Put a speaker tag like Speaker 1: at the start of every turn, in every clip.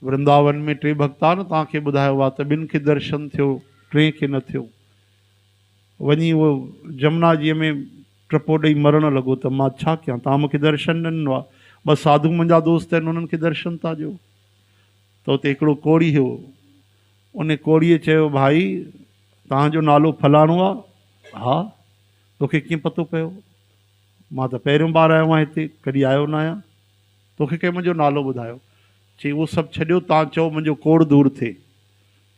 Speaker 1: ورنداون ۾ ٽي ڀڳت آ نه توهان کي ٻڌايو آ ته ٻن کي درشن ٿيو ٽئين کي نه ٿيو. وڃي اهو جمنا جيء ۾ ٽپو ڏئي مرڻ لڳو ته مان ڇا ڪيان توهان مون کي درشن نه ڏنو آ. ٻه ساڌو منهنجا دوست آهن انهن کي درشن ٿا ڏيو. ته اتي هڪڙو ڪوڙهي هو. ان ڪوڙهيء چيو ڀائي توهان جو نالو فلاڻو آ؟ ها. توکي ڪيئن پتو پيو؟ مان ته پهريون بار آيو آهيان هتي ڪڏهن آيو نه آهيان. توکي ڪنهن منهنجو نالو ٻڌايو؟ چي اهو سڀ ڇڏيو تان چئو منهنجو ڪوڙ دور ٿئي.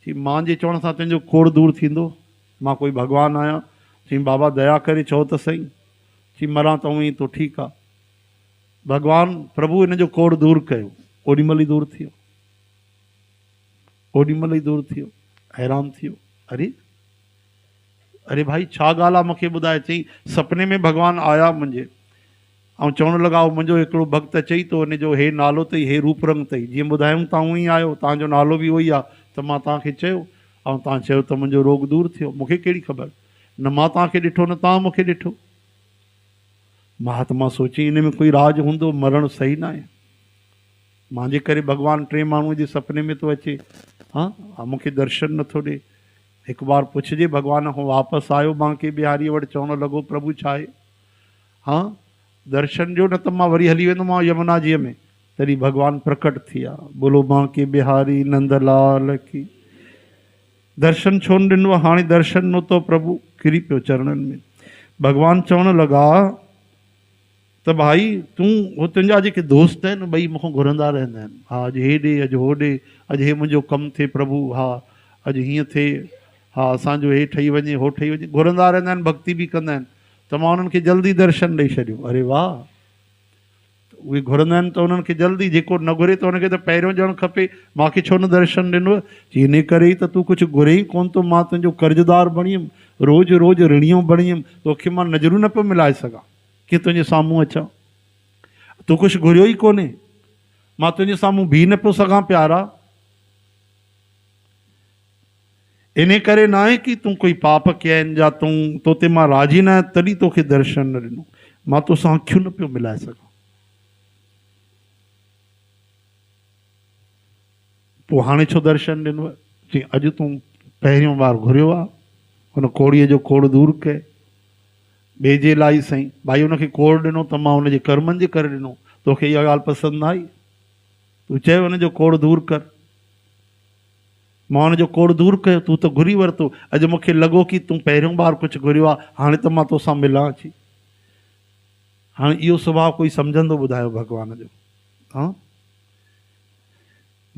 Speaker 1: چي مان جي چوڻ سان تنهنجو ڪوڙ دور ٿيندو؟ مان ڪوئي ڀڳوان آهيان؟ چيائين بابا ديا ڪري چئو ته سهي. چي مران ته اونئين تو ٺيڪ آ. ڀڳوان پرڀو هن جو ڪوڙ دور ڪيو. اوڏي مهل ئي دور ٿي ويو. اوڏي مهل ئي دور ٿي ويو. حيران ٿي ويو. اري! اري ڀائي ڇا ڳالهه آ مون کي ٻڌاء. چيائين سپني ۾ ڀڳوان آيا منهنجي. ۽ چوڻ لڳا، او منهنجو هڪڙو ڀڳت اچئي ٿو، ان جو هي نالو اٿئي، هي روپ رنگ اٿئي. جيئن ٻڌايم تان اونئين ئي آيو، توهان جو نالو به اهو ئي آ، ته مان توهان کي چيو، ۽ توهان چيو ته منهنجو روڳ دور ٿيو. مون کي ڪهڙي خبر؟ نه مان توهان کي ڏٺو نه توهان مون کي ڏٺو. مهاتما سوچيائين، ان ۾ ڪوئي راز هوندو، مرڻ صحيح ناهي. مان جي ڪري ڀڳوان ٽئين ماڻهوء جي سپني ۾ ٿو اچي، ها، ۽ مون کي درشن نٿو ڏئي. هڪ بار پڇجي ڀڳوان کان. واپس آيو بانڪي بهاريء وٽ، چوڻ لڳو، پرڀو ڇا آهي؟ ها درشن ڏيو نه ته مان وري هلي ويندومانو يمنا جيء ۾. تڏهن ڀڳوان پرڪٽ ٿيا. بولو بانڪي بهاري نند لال ڪي. درشن ڇو نه ڏنو؟ هاڻي درشن ڏنو تو پرڀو. ڪري پيو چرڻن ۾. ڀڳوان چوڻ لڳا ته ڀائي تون هو تنهنجا جيڪي دوست آهن ٻئي مون کان گهرندا رهندا آهن. ها اڄ هي ڏي اڄ هو ڏي اڄ هي منهنجو ڪم ٿئي پرڀو ها اڄ هيئن ٿئي ها اسان جو هي ٺهي وڃي هو ٺهي وڃي گهرندا رهندا آهن ڀڳتي به ڪندا آهن. ته مان انهن کي جلدي درشن ڏئي ڇڏيو. اري واهه! ته اهي گهرندا آهن ته انهن کي جلدي، جيڪو نه گهري ته ان کي ته پهريون ڏيڻ کپي، مان کي ڇو نه درشن ڏنو؟ چي انهي ڪري ئي ته تون ڪجهه گهرين ئي ڪونه ٿو، مان تنهنجو قرضدار بڻيم، روز روز رڻيو بڻيم، توکي مان نظرون نه پيو ملائي سگهان، ڪيئن تنهنجي سامهون اچان؟ تو ڪجهه گهريو ئي ڪونهي، مان تنهنجي سامهون بيهي نه پيو سگهان پيارا! انهي ڪري ناهي ڪي تون ڪوئي پاپ ڪيا آهن جا تون تو تي مان راضي ناهيان تڏهن توکي درشن نه ڏنو. مان توسان اکيون نه پيو ملائي سگهان. پوء هاڻي ڇو درشن ڏنو؟ چيائين اڄ تون پهريون بار گهريو آ، ان ڪوڙهيء جو ڪوڙ دور ڪئي. ٻئي جي لاء ئي سهين. ڀائي ان کي ڪوڙ ڏنو ته مان ان جي ڪرمن جي ڪري ڏنو. توکي اها ڳالهه پسند نه آئي. تون چيو ان جو ڪوڙ دور ڪر. مان ان جو ڪوڙ دور ڪيو، تون ته گهري ورتو. اڄ مون کي لڳو ڪي تون پهريون بار ڪجهه گهريو آ، هاڻي ته مان توسان ملان اچي. هاڻي اهو سڀاء ڪوئي سمجهندو ٻڌايو ڀڳوان جو؟ ها؟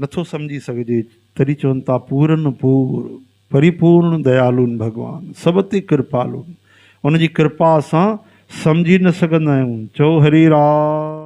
Speaker 1: نٿو سمجهي سگهجي. تڏهن چون ٿا پورن پور، پريپورڻ ديالون ڀڳوان، سڀ تي ڪرپالون. ان جي ڪرپا اسان سمجهي نه سگهندا آهيون. چئو هري رام.